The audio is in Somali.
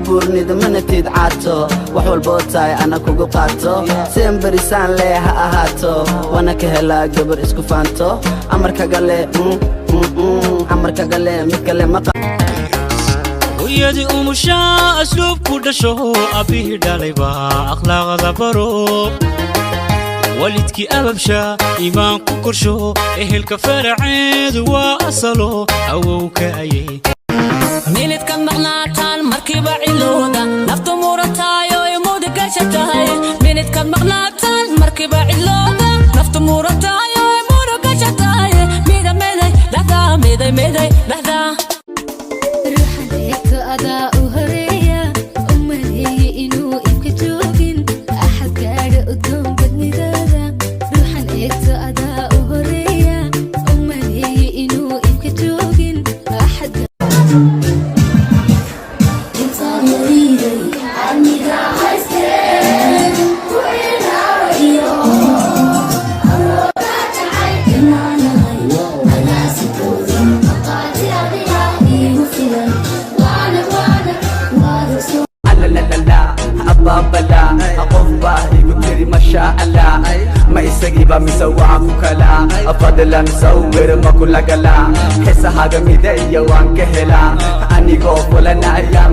Buurnida mana tiid caato, wax walboo tahay ana kugu qaato. Seen barisaan lee ha ahaato, waana ka helaa gabar isku faanto. Amarkaga le, amarkaga le, mid kale ma. Hooyadii umushaa asluub ku dhasho, abbihii dhalaybaa akhlaaqda baro, walidkii ababsha iimaan ku korsho, ehelka faraceedu waa asalo, awowka ayay. Minidka maqnaataan markiiba cilooda, naftu murataayo imuudi gasha tahay. Minidka maqnaataan markiiba cilooda, naftu murataayo imuudi gasha tahay. Mida meday dhahdaa, miday miday dhahdaa. Ruuxan eegto adaa u horeeya, u maleeye inuu ifka joogin axad gaadha udgoon badnidooda. Ruuxan eegto adaa u horeeya, u maleeye inuu ifka joogin axad. Intaan yariiday aniga haysteen ku ilaawiyo awooda jacayl inaanahay agaasikooda maqaati adiga iigu filan waana waana waada soo. Alalala, abaabala, qof baa igu tiri masha Allah. Ma isagiiba mise waa ku kala? Fadlan sawir ma kula gala? Xiisahaaga mideeya waan ka helaa anigoo fulanaya.